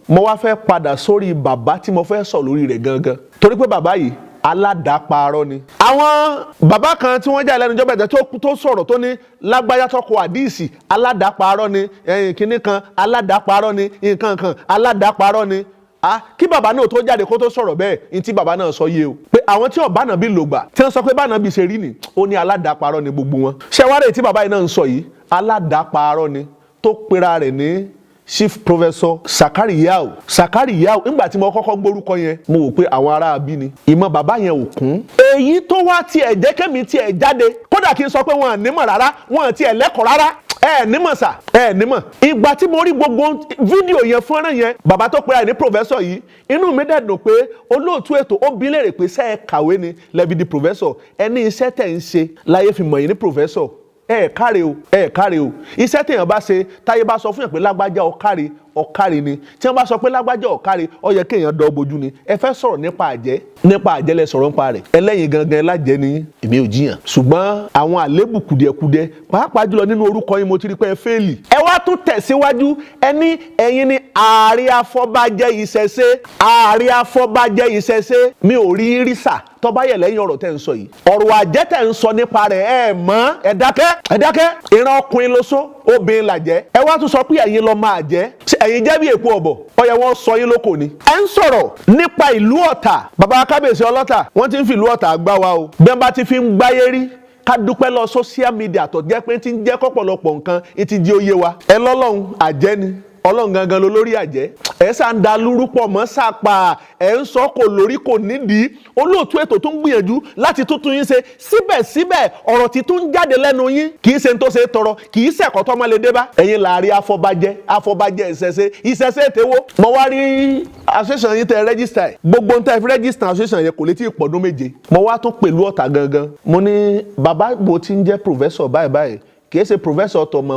Mo wá fẹ́ padà sórí bàbá tí mo fẹ́ sọ lórí rẹ̀ gangan, torí pé bàbá yìí, aládàáparọ́ ni. Àwọn bàbá kan tí wọ́n jáde lẹ́nu ìjọba ẹ̀jẹ̀ tó sọ̀rọ̀, tó ní lágbájá tó kọ àdíìsì, aládàáparọ́ ni, ẹ̀yìn kínní kan, aládàáparọ́ ni, nǹkan kan, aládàáparọ́ ni. Ah, kí bàbá náà tó jáde kó tó sọ̀rọ̀ bẹ́ẹ̀, ní tí bàbá náà sọ yé o, pé àwọn tí ọ̀bá náà bí lògbà, tí wọ́n sọ pé bá náà bí ṣe rí ni, ó ní aládàáparọ́ ni gbogbo wọn. Ṣé tí bàbá yìí náà ń sọ yìí, aládàáparọ́ ni, tó pera rẹ̀ ní Chief Professor Sakariyau Sakariyau. Nígbà tí mo kọ́kọ́ gbórúkọ yẹn, mo wò pé àwọn ará abí ni, ìmọ̀ bàbá yẹn ò kún. Èyí tó wá tiẹ̀ jẹ́ kémi tiẹ̀ jáde, kódà kí n sọ pé wọn ò nímọ̀ rárá, wọn ò tiẹ̀ lẹ́kọ̀ọ́ rárá, ẹ nímọ̀ sà, ẹ nímọ̀. Ìgbà tí mo rí gbogbo fídíò yẹn, fọ́nrán yẹn, bàbá tó pera ẹ̀ ní professor yìí, inú mi dẹ̀ dùn pé olóòtú ètò ó bi léèrè pé ṣé ẹ kàwé ni lẹ́bi di professor? Ẹ ní iṣẹ́ tẹ̀ ń ṣe láyé fi mọ̀ yín ní professor. Ẹ káre o, ẹ káre o. Iṣẹ́ téèyàn bá ṣe, táyé bá sọ fún yàn pé lágbájá ọ̀káre, ọ̀káre ni. Tí wọ́n bá sọ pé lágbájá ọ̀káre, ó yẹ kéèyàn dọ́ bojú ni. Ẹ fẹ́ sọ̀rọ̀ nípa àjẹ́, nípa àjẹ́ lẹ sọ̀rọ̀ nípa rẹ̀. Ẹlẹ́yin gangan lájẹ́ ni, èmi ò jiyàn. Ṣùgbọ́n àwọn àlébù, kùdìẹ̀kudiẹ, pàápàá jùlọ nínú orúkọ yín, mo ti rí pé ẹ fail. Ẹ wá tún tẹ̀síwájú, ẹ ní ẹ̀yin ni ààrẹ afọbajẹ ìṣẹ̀ṣe, ààrẹ afọbajẹ ìṣẹ̀ṣe. Mi ò rí rí sà. Tó bá yẹ lẹ́yìn ọ̀rọ̀ tẹ́ ń sọ yìí, ọ̀rọ̀ àjẹ́ tẹ́ ń sọ nípa rẹ̀, ẹ mọ̀, ẹ dákẹ́, ẹ dákẹ́. Ìran ọkùnrin ló sọ, obìnrin làjẹ́. Ẹ wá tún sọ pé ẹ̀yin lọ máa jẹ́. Ẹ̀yin jẹ́ bí èpo ọ̀bọ̀, ó yẹ wọ́n sọ yín lóko ni. Ẹ ń sọ̀rọ̀ nípa ìlú Ọ̀tà. Bàbá kábíyèsí ọlọ́tà, wọ́n ti ń fi ìlú Ọ̀tà gbá wa o. Bí wọ́n bá ti fi ń gbáyé rí, ká dúpẹ́ lọ social media tó jẹ́ pé ti ń jẹ́ kọ́pọ̀lọpọ̀ nǹkan ti di oyé wa. Ẹ lọ́lọ́run àjẹ́ ni, Ọlọ́run gangan ló lórí àjẹ́. Ẹ sá ń da lúrúpọ̀ mọ́ sàpà, ẹ ń sọ kò lórí kò nídìí. Olóòtú ètò tó ń gbìyànjú láti tuntun yín ṣe, síbẹ̀síbẹ̀ ọ̀rọ̀ tí tún jáde lẹ́nu yín kì í ṣe ń tó ṣe tọrọ, kì í ṣẹ̀kọ́ tó máa lè dé bá. Ẹ̀yin làárí afọbajẹ, afọbajẹ ìṣẹ̀ṣe, ìṣẹ̀ṣe tèwó. Mo wá rí association yín tẹ register ẹ̀, gbogbo ń tẹ́ fi register association yẹn kò lè tí ì pọ̀dún 7. Mo wá tún pẹ̀lú Ọ̀tà gangan, mo ní bàbá bo ti ń jẹ́ professor báyìí báyìí, kì í ṣe professor tọmọ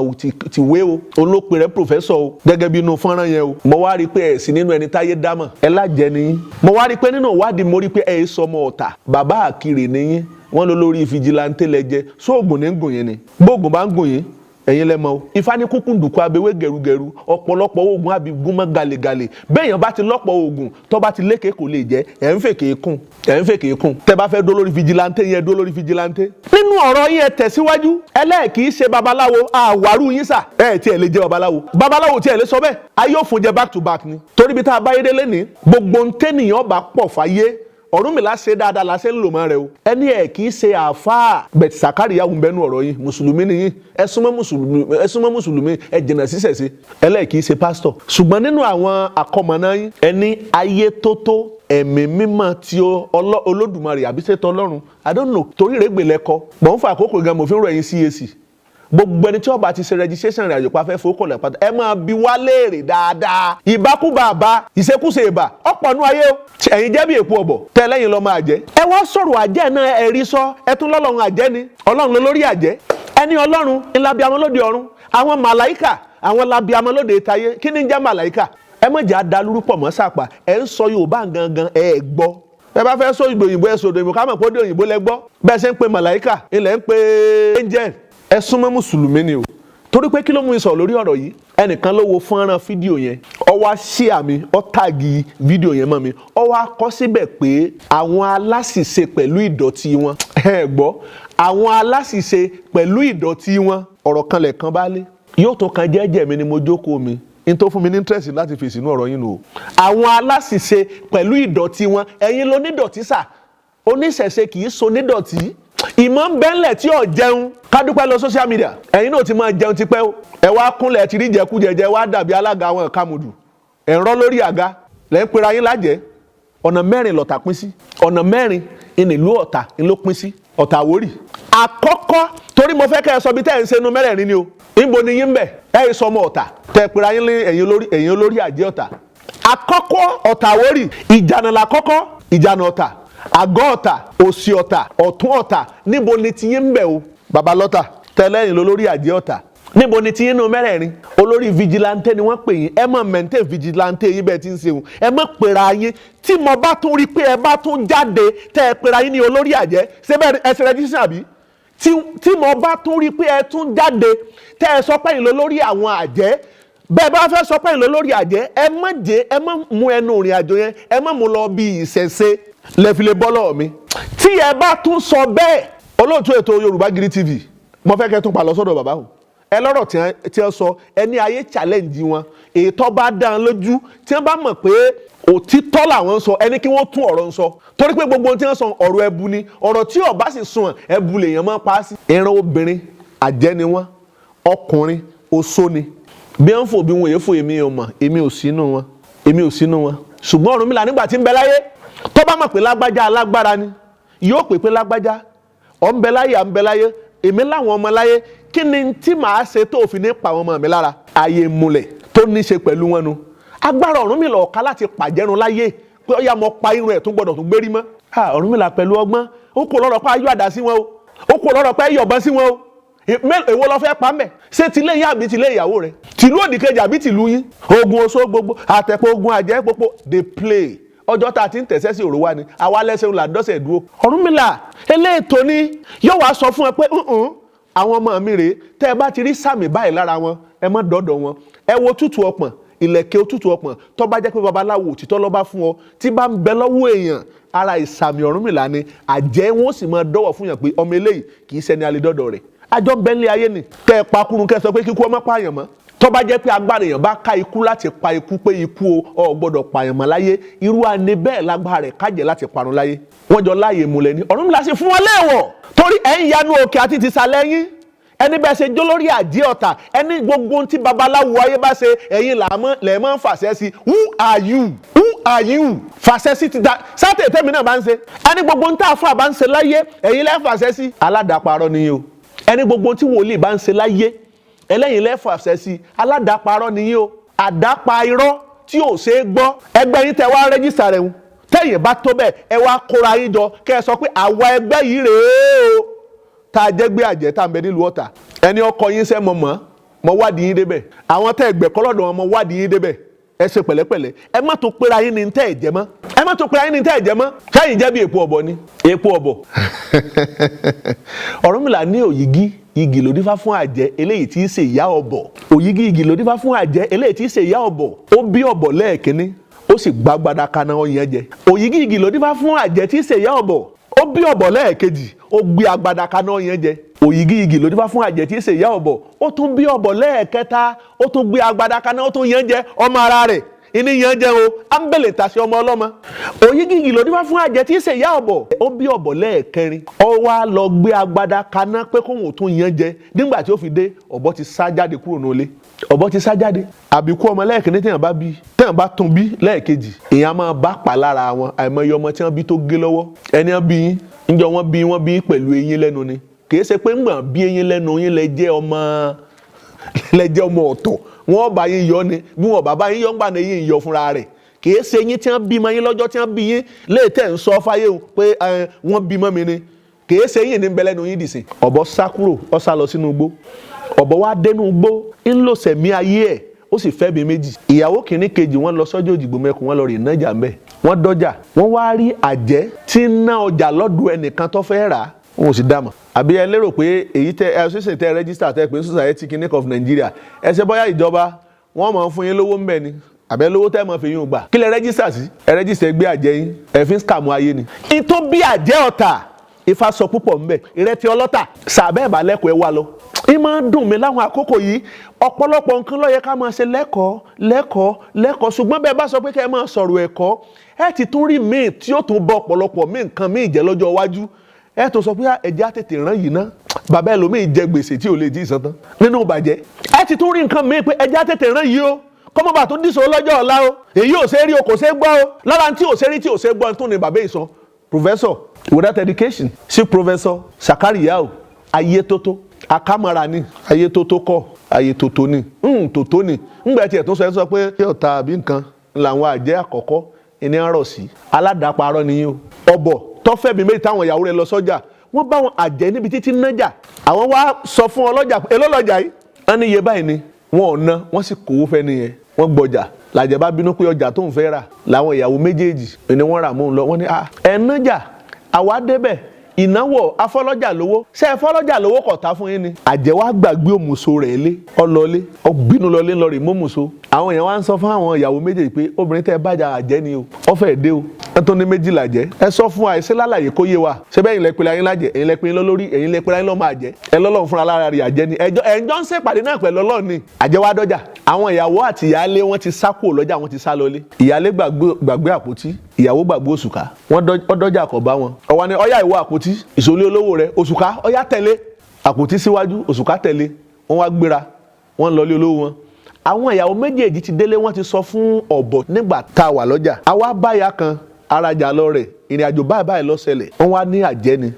tìwé o, olópe rẹ professor o, gẹ́gẹ́ bí inú fọ́nrán yẹn o. Mo wá rí i pé ẹ̀ sí nínú ẹni táyé dámọ̀, ẹ lájẹ ni yín. Mo wá rí i pé nínú ìwádìí, mo rí i pé ẹ̀ sọmọ Ọ̀tà, bàbá àkìrè ni yín. Wọ́n lọ lórí vigilante lẹ́jẹ́ sóògùn ní gùn yín ni. Gbóògùn bá ń gùn yín, ẹ̀yin lẹ́mọ̀ o. Ifá ní kúkú dùkú abewé gẹrugẹru, ọ̀pọ̀lọpọ̀ oògùn abigun mọ́ galegale. Bẹ́ẹ̀yàn bá ti lọ́pọ̀ oògùn, tó bá ti lékè, kò lè jẹ́. Ẹ̀ ń fèkè kún, ẹ̀ ń fèkè kún. Tẹ́ bá fẹ́ dó lórí vigilante yẹn, dó lórí vigilante. Nínú ọ̀rọ̀ yín, ẹ tẹ̀síwájú, ẹlẹ́ẹ̀kì í ṣe babaláwo. Àwárú yín sà, ẹ tiẹ̀ lè jẹ́ babaláwo. Babaláwo tiẹ̀ lè sọ bẹ́ẹ̀, ayé òfun jẹ back to back ni. Torí bí tá a bá yé délé ní gbogbo ntẹ́nìyàn bá pọ̀ fáyé, Ọ̀rúnmìlà ṣe dáadáa la ṣe ń lò mọ́ rẹ o. Ẹni ẹ̀ kì í ṣe àáfàá bẹ̀tì Sàkárìyáwó ń bẹnu ọ̀rọ̀ yín. Mùsùlùmí ni yín, ẹ súnmọ́ mùsùlùmí, ẹ súnmọ́ mùsùlùmí, ẹ jìnnà sísẹ̀sí. Ẹlẹ́ẹ̀ kì í ṣe pásítọ̀, ṣùgbọ́n nínú àwọn àkọmọ̀nà yín, ẹni ayé tó tó ẹ̀mí mímọ́ tí Olódùmarè àbí ṣètò Ọlọ́run, I don't know, torí rẹ́gbẹ̀lẹ́kọ mọ̀ ń fa àkókò gan. Mo fi ń rọ ẹ̀yin CAC, gbogbo ẹni tí ó bá ti ṣe registration rẹ̀, àjòpá fẹ́ fowókọ̀lẹ̀ pátá, ẹ máa bi wá léèrè dáadáa. Ìbákúbà àbá, ìṣekúṣe ìbà ọ̀pọ̀ nú ayé o. Ẹ̀yin jẹ́ bí èpo ọ̀bọ̀ tẹ́ lẹ́yìn lọ́ máa jẹ́. Ẹ wá sọ̀rọ̀ àjẹ́ náà, ẹ rí sọ, ẹ tún lọ́lọ́run àjẹ́ ni, Ọlọ́run ló lórí àjẹ́. Ẹni Ọlọ́run ńlá bí amọ́lódé ọ̀run, àwọn màláìkà, àwọn labi amọ́lódé tayé. Kí ni ń jẹ́ màláìkà? Ẹ má jẹ́ adalúrú pọ̀ mọ́ sàpà. Ẹ ń sọ Yorùbá gangan, ẹ gbọ́. Ẹ bá fẹ́ sọ òyìnbó, ẹ sọ òyìnbó, ká mọ̀ pé ó dé òyìnbó lẹ gbọ́. Bẹ́ẹ̀ ṣe ń pe màláìkà, ilẹ̀ ń pe angel. Ẹ súnmọ́ mùsùlùmí ni o. Torí pé kí ló mú ìsọ̀ lórí ọ̀rọ̀ yìí? Ẹnìkan ló wo fọ́nrán fídíò yẹn, ó wá share mi, ó tag fídíò yẹn mọ́ mi, ó wá kọ síbẹ̀ pé àwọn aláṣìṣe pẹ̀lú ìdọ̀tí wọn. Ẹ gbọ́, àwọn aláṣìṣe pẹ̀lú ìdọ̀tí wọn. Ọ̀rọ̀ kan lẹ̀kan bá lé yóò tó kan jẹ́jẹ́ mi ni mo jókòó mi n tó fún mi ní interest láti fèsì inú ọ̀rọ̀ yín nù o. Àwọn aláṣìṣe pẹ̀lú ìdọ̀tí wọn, ẹ̀yin ló nídọ̀tí sà. Oníṣẹ̀ṣe kì í so nídọ̀tí. Ìmọ̀ ń bẹ́ńlẹ̀ tí ò jẹun. Ká dúpẹ́ lọ social media, ẹ̀yin náà ti máa jẹun tipẹ́ o. Ẹ wá kúnlẹ̀, ti rí jẹkújẹjẹ, wá dàbí alága àwọn ìkàmùdù, ẹ̀ ń rọ́ lórí àga lẹ́ ń pera yín lájẹ́. Ọ̀nà mẹ́rin lọ̀tà pín sí. Ọ̀nà mẹ́rin ìlú Ọ̀tà ló pín sí. Ọ̀tà Àwórì àkọ́kọ́, torí mo fẹ́ kẹ́ ẹ sọ bí tẹ́ ẹ̀ ń ṣe nu mẹ́rẹ̀ẹ̀rin ni o. Níbo ni yín ń bẹ̀? Ẹ̀ ẹ̀ sọmọ Ọ̀tà tẹ́ ẹ pera yín ní ẹ̀yin olórí, ẹ̀yin olórí àjẹ́ Ọ̀tà àkọ́kọ́. Ọ̀tà Àwórì, Ìjànà làkọ́kọ́, Ìjànà Ọ̀tà, Àgọ́ Ọ̀tà, Òsì Ọ̀tà, Ọ̀tún Ọ̀tà. Níbo ni tiyín ń bẹ̀ o, bàbá lọ́tà tẹ́lẹ̀yìn lólórí àjẹ́ Ọ̀tà? Níbo ni tiyín nù mẹ́rẹ̀ẹ̀rin? Olórí vigilante ni wọ́n pè yín. Ẹ má maintain vigilante yín bẹ́ẹ̀ tí ń ṣeun. Ẹ má pera yín. Tí mo bá tún rí pé ẹ bá tún jáde tẹ́ ẹ pera yín ní olórí àjẹ́, ṣé bẹ́ẹ̀ ẹ ṣe registration àbí? Tí mo bá tún rí pé ẹ tún jáde tẹ́ ẹ sọ pé yín lólórí àwọn àjẹ́, Bẹ́ẹ̀ bá fẹ́ sọ pé ìlú lórí àjẹ́, ẹ má jẹ́, ẹ má mú ẹnu ìrìn àjò yẹn, ẹ má mú lọ bí ìṣẹ̀ṣe lẹ́fìlẹ̀ bọ́lọ̀ mi. Tí ẹ bá tún sọ bẹ́ẹ̀, olóòtú ètò Yorùbá Gidi TV, mo fẹ́ kẹ́ tún pa lọ sọ́dọ̀ bàbá o. Ẹ lọ́rọ̀ tí wọ́n sọ, ẹ ní ayé challenge wọn. Ètò bá dá wọn lójú, tí wọ́n bá mọ̀ pé òtítọ́ làwọn ń sọ, ẹni kí wọ́n tún ọ̀rọ̀ ń sọ, torí pé gbogbo ohun tí wọ́n sọ, ọ̀rọ̀ ẹbu ni. Ọ̀rọ̀ tí ó bá sì sun ẹbu lèèyàn máa pa á sí. Ìran obìnrin, àjẹ́ ni wọ́n. Ọkùnrin, oṣó ni. Bí wọ́n fò bí wọn èéfò, èmi ò mọ̀, èmi ò sínú wọn, èmi ò sínú wọn. Ṣùgbọ́n Ọ̀rúnmìlà, nígbà tí ń bẹ láyé, tó bá mọ̀ pé lágbájá alágbára ni, yóò pè pé lágbájá, ọ̀ ń bẹ láyé, à ń bẹ láyé, èmi láwọn ọmọ láyé, kí ni tí màá ṣe tó fi ní pa àwọn ọmọ mi lára? Ayé múlẹ̀ tó ní ṣe pẹ̀lú wọn nu. Agbára Ọ̀rúnmìlà ọ̀ka láti pàjẹ́run láyé pé ọ̀yà mọ̀ pa irun ẹ̀ tó gbọ́dọ̀ tó gbérí mọ́. Ọ̀rúnmìlà pẹ̀lú ọgbọ́n, ó kò lọ́rọ̀ pé ayọ́ àdá sí wọn o, ó kò lọ́rọ̀ pé ayọ̀ sí wọn o. Èwo lọ fẹ́ pa mẹ́? Ṣé tilé yín àbí tilé ìyàwó rẹ̀, tìlú òdìkejì àbí tìlú yín? Ogun oṣó gbogbo àtẹ̀pọ̀, ogun àjẹ́ pópó dey play. Ọjọ́ tá a ti ń tẹ̀sẹ̀ sí òrò wa ni àwa lẹ́sẹ̀ ńlá dọ́sẹ̀ dúró. Ọ̀rúnmìlà eléètò ni yóò wá sọ fún ẹ pé àwọn ọmọ mi rèé, tẹ́ ẹ bá ti rí sàmì báyìí lára wọn, ẹ má dọ́dọ̀ wọn. Ẹ wo tútù ọpọ̀n, ìlẹ̀kẹ̀ òtútù ọpọ̀n, tó bá jẹ́ pé babaláwo òtítọ́ ló bá fún ọ, tí bá ń bẹ lọ́wọ́ èèyàn, ara ìsàmì Ọ̀rúnmìlà ni. Àjẹ́ wọn ó sì máa dọ́wọ̀ fún yàn pé ọmọ eléyìí kì í ṣẹni alẹ́ dọ́dọ̀ rẹ̀. Àjọ ń bẹ nílé ayé ni. Kẹ́ ẹ pakurun, kẹ́ ẹ sọ pé kíkú ọmọ pààyàn mọ́. Tó bá jẹ́ pé agbára èèyàn bá ká ikú láti pa ikú, pé ikú o, ò gbọ́dọ̀ pààyàn mọ́ láyé, irú àní bẹ́ẹ̀ lágbára rẹ̀ kájẹ́ láti parun láyé. Wọ́n jọ láàyè múlẹ̀ ní. Ọ̀rúnmìlà sì fún wọn léèwọ̀, torí ẹ̀ ń yanu òkè àti tìsàlẹ̀ yín. Ẹni bẹ́ẹ̀ ṣe jó lórí àjẹ́ ọ̀tà, ẹni gbogbo ohun tí babaláwo ayé bá ṣe, ẹ̀yin lẹ́ẹ̀mọ́ ń fàṣẹ sí. Who are you? Who are you? Fàṣẹ sí ti ta sátẹ̀ tẹ́mi náà bá ń ṣe. Ẹni gbogbo ohun tá a fà bá ń ṣe láyé, ẹ̀yin lẹ́ fàṣẹ sí. Aládàparọ́ ni o. Ẹni gbogbo ohun tí wòlíì bá ń ṣe láyé, ẹlẹ́yin lẹ́ fàṣẹ sí. Aládàparọ́ ni o, àdápa irọ́ tí ò ṣe é gbọ́. Ẹgbẹ́ yín tẹ wá register rẹ̀ ń tẹ̀yìn bá tó bẹ́ẹ̀, ẹ wá kóra yín jọ, kẹ́ ẹ sọ pé àwa ẹgbẹ́ yìí rèé o, tá a jẹ́ gbé àjẹ́ tá a ń bẹ nílùú Ọ̀tà. Ẹni ọkọ yín sẹ́ mọ̀ mọ́ mọ́ wádìí yín débẹ̀. Àwọn tẹ́ ẹgbẹ́ kọ́lọ́dọ̀ wọn, mọ́ wádìí yín débẹ̀. Ẹ ṣe pẹ̀lẹ́pẹ̀lẹ́, ẹ má tó pera yín ní tẹ́ ẹ̀ jẹ́ mọ́, ẹ má tó pera yín ní tẹ́ ẹ̀ jẹ́ mọ́. Kẹ́yìn jẹ́ bí èpo ọ̀bọ ni, èpo ọ̀bọ. Ọ̀rúnmìlà ní òyìgí igi ló dífá fún àjẹ́ eléyìí tí í ṣe ìyá ọ̀bọ. Òyìgí igi ló dífá fún àjẹ́ eléyìí tí í ṣe ìyá ọ̀bọ. Ó bí ọ̀bọ lẹ́ẹ̀kínní, ó sì gbàgbádá kaná ọyàn jẹ. Òyìgí igi ló dífá fún àjẹ́ tí í ṣe ìyá ọ̀bọ. Ó bí ọ̀bọ lẹ́ẹ̀kejì, ó gbé agbada kaná ọyàn jẹ. Òyìgí igi ló dífá fún àjẹ́ tí í ṣe ìyá ọ̀bọ. Ó tún bí ọ̀bọ lẹ́ẹ̀kẹta, ó tún gbé agbada kaná, ó tún yàn jẹ. Ọmọ ara rẹ̀ ìní yàn jẹ o, ámbẹ̀lẹ̀ tàṣẹ ọmọ ọlọ́mọ. Òyìgí igi ló dífá fún àjẹ́ tí í ṣe ìyá ọ̀bọ. Ó bí ọ̀bọ lẹ́ẹ̀kẹrin, ó wá lọ gbé agbada kaná pé kóhun ò tún yàn jẹ. Nígbà tí ó fi dé, ọ̀bọ ti sá jáde kúrò nílé, ọ̀bọ ti sá jáde. Àbíkú ọmọ lẹ́ẹ̀kínní téèyàn bá bí, téèyàn bá tún bí lẹ́ẹ̀kejì, èèyàn máa bá pa lára wọn. Àìmọye ọmọ tí wọ́n bí tó gé lọ́wọ́. Ẹni wọ́n bí yín níjọ́ wọ́n bí, wọ́n bí pẹ̀lú eyín lẹ́nu ni. Kìí ṣe pé ńgbọ̀n bí eyín lẹ́nu yín lẹ jẹ́ ọmọ, lẹ jẹ́ ọmọ ọ̀tọ̀. Wọ́n bá yín yọ ni. Bí wọ́n bá bá yín yọ, ńgbà ní eyín yọ fúnra rẹ̀. Kìí ṣe eyín tí wọ́n bímọ yín lọ́jọ́ tí wọ́n bí yín léè tẹ̀ ń sọ fáyé o pé wọ́n bímọ mi ni. Kìí ṣe eyín ní bẹ lẹ́nu yín dìsìn. Ọ̀bọ sá kúrò, ó sá lọ sínú igbó. Ọ̀bọ wá dénú igbó, ń lò sẹ̀mí ayé ẹ̀, ó sì fẹ́ bí méjì. Ìyàwó kìíní, kejì, wọ́n lọ sọ́jọ́ Òjìgbò mẹ́kùn, wọ́n lọ rìn nájà ńbẹ̀. Wọ́n dọ́jà, wọ́n wá rí àjẹ́ tí ń ná ọjà lọ́dọ̀ ẹnìkan tó fẹ́ rà á, wọn ò sì dá mọ̀. Àbí ẹ lérò pé èyí tẹ ẹ ṣẹ̀ṣẹ̀ tẹ register, tẹ pé Society Clinic of Nigeria, ẹ ṣe bóyá ìjọba wọ́n máa ń fún yín lówó ńbẹ ni, àbẹ lówó tẹ́ mọ̀ fi yín gbà? Kí lẹ register sí? Ẹ register ẹgbẹ́ àjẹ́ yín, ẹ fi ń scam ayé ni. Ìtò bí àjẹ́ Ọ̀tà, Ifá sọ púpọ̀ ńbẹ. Ìrètí ọlọ́tà sàbẹ̀ ìbálẹ̀kọ̀ ẹ wá lọ. Ì máa ń dùn mí láwọn àkókò yìí. Ọ̀pọ̀lọpọ̀ nǹkan ló yẹ ká máa ṣe lẹ́kọ̀ọ́, lẹ́kọ̀ọ́, lẹ́kọ̀ọ́, ṣùgbọ́n bẹ́ẹ̀ bá sọ pé kẹ́ ẹ máa sọ̀rọ̀ ẹ̀kọ́, ẹ ti tún rí míì tí ó tún bọ ọ̀pọ̀lọpọ̀ míì, nǹkan míì jẹ́ lọ́jọ́ iwájú. Ẹ tó sọ pé ẹ̀jẹ̀ á tètè rán yìí ná. Bàbá ẹlòmíì jẹ gbèsè tí ò lè tí ì san tán nínú ìbàjẹ́. Ẹ ti tún rí nǹkan míì pé ẹ̀jẹ̀ á tètè rán yìí o, kọ́mọ́bà tó dìṣó lọ́jọ́ ọ̀la o. Èyí ò ṣe é rí o, kò ṣe é gbọ́ o. Lára tí ò ṣe é rí, tí ò ṣe é gbọ́ tó ní bàbá ìsọ, professor without education sí, Professor Sakariyau ayé tótó akámọ́ra ni. Ayé tótó kọ́, ayé tótó ni, tótó ni. Ńgbà tí ẹ̀ tó sọ, ẹ sọ pé ọ̀tá àbí nǹkan làwọn àjẹ́ àkọ́kọ́ ìní ń rọ̀ sí. Aládàáparọ́ ni yín o. Ọ̀bọ̀ tọ́fẹ̀mí méjì táwọn ìyàwó rẹ̀ lọ sọ́jà, wọ́n bá wọn àjẹ́ níbi títí nájà. Àwọn wá sọ fún ọlọ́jà, èló lọ́jà yìí? Wọ́n ní iye báyìí ni. Wọn ò ná, wọ́n sì kówó fẹ́ nìyẹn, wọ́n gbọ́jà. Làjẹ́ bá bínú pé ọjà tó ń fẹ́ rà làwọn ìyàwó méjèèjì ni wọ́n rà mọ́ òun lọ. Wọ́n ní ẹ̀ nájà, àwa débẹ̀. Ìnáwó afọlọ́jà lówó. Ṣé ẹ fọlọ́jà lówó kọ̀ tá fún yín ni? Àjẹ́ wá gbàgbé òmùso rẹ̀ lé, ọlọ́lé, ọbínú lọlé ńlọrọ̀ ìmọ̀mùso. Àwọn èèyàn wá ń sọ fún àwọn ìyàwó méjèèjì pé obìnrin tẹ́ ẹ bájà àjẹ́ ni o, ọ̀fẹ́ dé o. Wọ́n tó ní méjì làjẹ́. Ẹ sọ fún àìsí lálàyé kó yé wa. Ṣé bẹ́ẹ̀ ilẹ̀ pẹ̀lú ayé lájẹ́, ẹ̀yin lẹ pé lórí, ẹ̀yin lẹ pé ayé lọ́mọ àjẹ́. Ẹ lọ́lọ́run fúnra lára rẹ̀ àjẹ́ ni. Ẹjọ́ ẹ̀jọ́ ń ṣèpàdé náà pẹ̀lú Ọlọ́run ni. Àjẹ́ wá dọ́jà. Àwọn ìyàwó àti ìyáálé wọn ti sá kúrò lọ́jà, wọn ti sá lọlé. Ìyáálé gbàgbé àpótí, ìyàwó gbàgbé òṣùká. Wọ́n dọ́jà kọ̀ bá wọn. Ọwọ́ ni ọyá ìwọ àpótí, ìṣòlé olówó rẹ̀, òṣùká, ọyá tẹ̀lé. Àpótí síwájú, òṣùká tẹ̀lé. Wọ́n wá gbéra, wọ́n lọlé olówó wọn. Àwọn ìyàwó méjèèjì ti délé, wọ́n ti sọ fún ọ̀bọ̀ nígbà tá a wà lọ́jà. Àwa báyà kan arajà lọ rẹ̀, ìrìn àjò báyìí báyìí ló ṣẹlẹ̀. Wọ́n wá ní àjẹ́ ni.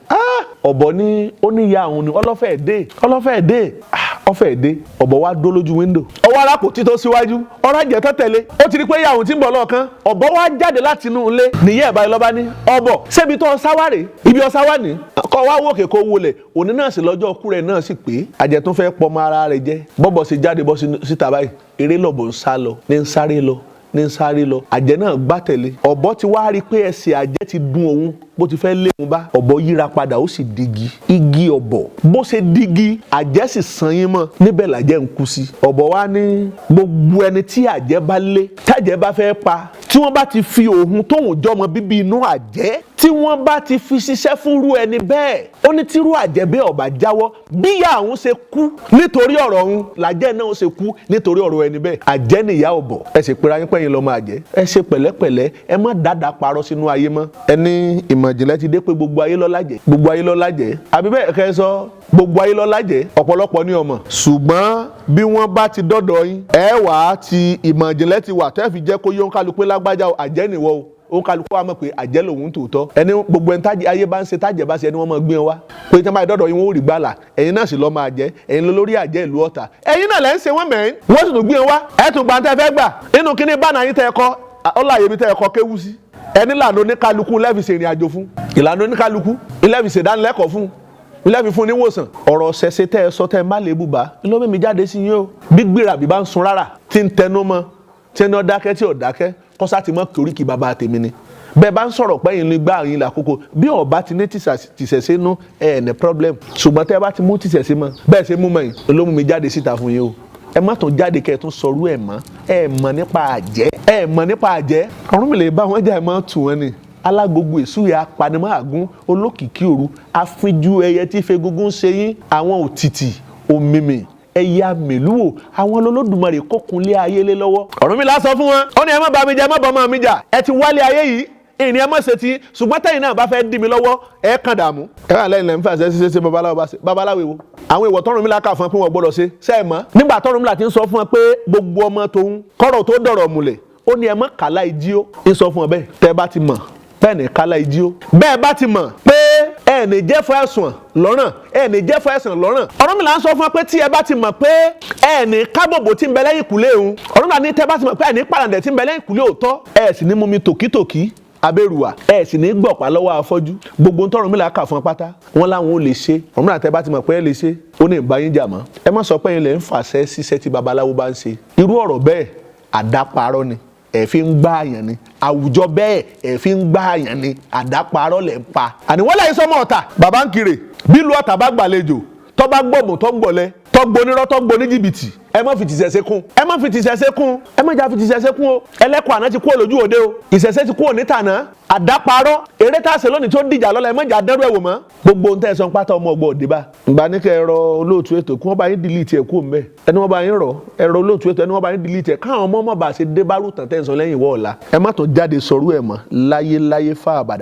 Ọ̀bọ̀ ní ó ní ìyá òun ni ọlọ́fẹ́ dé, ọlọ́fẹ́ dé, ọfẹ́ dé. Ọ̀bọ̀ wá dó lójú wíńdò. Ọwọ́ arákò títọ́ síwájú, ọ̀rọ̀ àjẹ́ tó tẹ̀lé. Ó ti rí pé ìyá òun ti ń bọ̀ lọ́ọ̀kan. Ọ̀bọ̀ wá jáde láti inú ilé. Nìyẹ́ ẹ̀ báyìí lọ́ba ní ọ̀bọ̀ ṣébi tó ọ̀sáwárè, ibi ọ̀sáwá ní. Kọ́ wá wòkè kó wọlé. Òní náà sì lọ́jọ́ ọkú rẹ̀ náà sì pé. Àjẹ́ tó fẹ́ pọmọ ara rẹ̀ jẹ́. Bọ́bọ̀ ṣe jáde bọ́ síta báyìí. Eré lọ̀bọ̀ ń sá lọ, ní ń sáré lọ, ní sáré lọ. Àjẹ́ náà gbá tẹ̀lé. Ọ̀bọ ti wá rí i pé ẹsẹ̀ àjẹ́ ti dùn òun, bó ti fẹ́ léwu bá. Ọ̀bọ yíra padà, ó sì digi. Igi ọ̀bọ bó ṣe digi, àjẹ́ sì san yín mọ́. Níbẹ̀ làjẹ́ ń kú sí. Ọ̀bọ wá ní gbogbo ẹni tí àjẹ́ bá lé, tájẹ́ bá fẹ́ pa, tí wọ́n bá ti fi òun tóun jọmọ bíbí inú àjẹ́, tí wọ́n bá ti fi ṣiṣẹ́ fúnrú ẹni bẹ́ẹ̀, ó ní tírú àjẹ́ bẹ́ẹ̀ ọ̀bà jáwọ́, bíyà òun ṣe kú nítorí ọ̀rọ̀ òun làjẹ́ náà ó ṣe kú nítorí ọ̀rọ̀ ẹni bẹ́ẹ̀. Àjẹ́ nìyá ọ̀bọ̀. Ẹ sì pera yín pẹ́yìn lọ́mọ àjẹ́. Ẹ ṣe pẹ̀lẹ́pẹ̀lẹ́, ẹ má dáadáa parọ́ sínú ayé mọ́. Ẹni ìmọ̀ ìjìnlẹ̀ ti dé pé gbogbo ayé ló lájẹ́, gbogbo ayé ló lájẹ́. Àbí bẹ́ẹ̀ kẹ́ sọ, gbogbo ayé ló lájẹ́, ọ̀pọ̀lọpọ̀ ní ọmọ. Ṣùgbọ́n bí wọ́n bá ti dọ́dọ̀ yín, ẹ wà á ti ìmọ̀ ìjìnlẹ̀ ti wà tẹ́ fi jẹ́ kó yé òǹkálukú lágbájá àjẹ́ nìwọ o. Òǹkálukú wa mọ̀ pé àjẹ́ lòun tòótọ́. Ẹni gbogbo ẹni tájẹ́ ayé bá ń ṣe, tájẹ́ bá ṣe, ẹni wọ́n máa gbé wọn wá pé tí wọ́n bá dọ́dọ̀ yín, wọ́n ò rí gbàlà. Ẹ̀yin náà sì lọ́ máa jẹ́, ẹ̀yin lórí àjẹ́ ìlú Ọ̀tà. Ẹ̀yin náà lẹ́ ń ṣe wọ́n mẹ́rin, wọ́n sì tún gbé wọn wá. Ẹ̀ tún gbà tẹ́ fẹ́ gbà nínú kíní bánà yín tẹ́ ẹ kọ́ ọláyé mi tẹ́ ẹ kọ́ kéwú sí. Ẹni lànà oníkálukú lẹ́fi ṣe ìrìn àjò fún, ìlànà oníkálukú lẹ́fi ṣe ìdánilẹ́kọ̀ọ́ fún, lẹ́fi fún níwòsàn. Ọ̀rọ̀ ṣẹṣẹ tẹ́ ẹ sọ tẹ́ ẹ má lè bùbá ló mímí jáde sí yín o. Bí gbéra bí bá ń sun rárá tí ń tẹnu mọ́, tí ẹni ọ̀dákẹ́ tí ọ̀dákẹ́ kọ́sá ti mọ́ koríki bàbá tèmi ni. Bẹ́ẹ̀ bá ń sọ̀rọ̀ pẹ́yìn ní gbá yín lákòókò, bí ọba ti ní tìṣẹ̀ṣẹ̀ nú ẹ̀ ní problem. Ṣùgbọ́n tẹ́ ẹ bá ti mú tìṣẹ̀ṣẹ̀ mọ́, bẹ́ẹ̀ ṣe mú mọ́ yín ló mú mi jáde síta fún yín o. Ẹ má tún jáde kẹ́ ẹ tún sọrú ẹ̀ mọ́. Ẹ mọ̀ nípa àjẹ́, ẹ mọ̀ nípa àjẹ́. Ọ̀rúnmìlà bá wọn jà, ẹ mọ́ tù wọ́n ni. Alágogo èsúyà, apanimọ́ àgún, olókìkí òru, afínjú ẹyẹ tí fegungun ṣe yín, àwọn òtìtì òmìmì ẹyẹ àmìlúwò, àwọn Olódùmarè kókunlé ayé lé lọ́wọ́. Ọ̀rúnmìlà sọ fún wọn, ó ní ẹ má bá mi jà, ẹ má bá ọmọ mi jà. Ẹ ti wálé ayé yìí, ìrìn ẹ má ṣe ti, ṣùgbọ́n tẹ̀yin náà bá fẹ́ dí mi lọ́wọ́, ẹ kàn dààmú. Ẹ wà lẹ́yìn lẹ́yìn fàṣẹ ṣiṣẹ́ ṣe babaláwo bá ṣe babaláwo èwo. Àwọn ìwọ̀ tọ́rùnmìlà kà fún ẹ pé wọ́n gbọ́dọ̀ ṣe ṣe é mọ́. Nígbà tọ́rùnmìlà ti ń sọ fún ẹ pé gbogbo ọmọ tòun kọ́rọ̀ tó dọ̀rọ̀ múlẹ̀, ó ní ẹ mọ́ kàlá ìjí ó ń sọ fún ọ bẹ́ẹ̀. Tẹ́ bá ti mọ̀ bẹ́ẹ̀ ní kálá ìjí ó, bẹ́ẹ̀ bá ti mọ̀ pé ẹ ní jẹ́ fún ẹ̀sùn lọ́rùn, ẹ ní jẹ́ fún ẹ̀sùn lọ́rùn. Ọ̀rúnmìlà ń sọ fún ọ pé tí ẹ bá ti mọ̀ pé ẹ ní kábòbò tí ń bẹ lẹ́yìn kùlé òun. Ọ̀rúnmìlà ní tẹ́ bá ti mọ̀ pé ẹ ní pàràǹdẹ̀ tí ń bẹ lẹ́yìn kùlé òótọ́, ẹ sì ní mú mi tòkítòkí abẹ́rùwà, ẹ sì ní gbọ̀pá lọ́wọ́ afọ́jú. Gbogbo tọ́rùnmìlà kà fún pátá wọn láwọn ò lè ṣe. Ọ̀rúnmìlà tẹ́ bá ti mọ̀ pé ẹ lè ṣe, ó ní ìbá yín jà mọ́. Ẹ má sọ pé ẹ̀yin lẹ ń fàṣẹ ṣiṣẹ́ tí babaláwo bá ń ṣe. Irú ọ̀rọ̀ bẹ́ẹ̀ àdáparọ́ ni, ẹ fi ń gbá àyàn ni. Àwùjọ bẹ́ẹ̀ ẹ fi ń gbá àyàn ni, àdáparọ́ lẹ̀ ń pa. Àní wọ́n lẹ́yìn sọmọ Ọ̀tà bàbá ń kiri bílùú Ọ̀tà bá gbàlejò, tó bá gbọ̀bùn, tó gbọ̀lẹ̀, tó gbonírọ́, tó gbóní jìbìtì, ẹ má fi tìṣẹ̀ṣe kún, ẹ má fi tìṣẹ̀ṣe kún, ẹ má jà fi tìṣẹ̀ṣe kún o. Ẹlẹ́kọ̀ọ́ àná ti kúrò lójú òde o, ìṣẹ̀ṣe ti kúrò níta náà. Àdáparọ́ eré tá a ṣe lónìí tó dìjà lọ́la, ẹ má jà dẹ́rù ẹ̀ wò mọ́. Gbogbo ohun tẹ́ ẹ sọ pátá ọmọ ọgbọ́n òde bá. Ǹgbà ní kẹ́ ẹ rọ olóòtú ètò kí wọ́n bá yín delete ẹ̀ kúrò ńbẹ̀. Ẹni wọ́n bá yín rọ, ẹ rọ olóòtú ètò, ẹni wọ́n bá yín delete ẹ̀, káwọn ọmọ ọmọ bá ṣe dé bárù tàn tẹ́ ẹ sọ lẹ́yìn ìwọ ọ̀la. Ẹ má tún jáde sọrú ẹ̀ mọ́ láyé láyé fáàbàdà.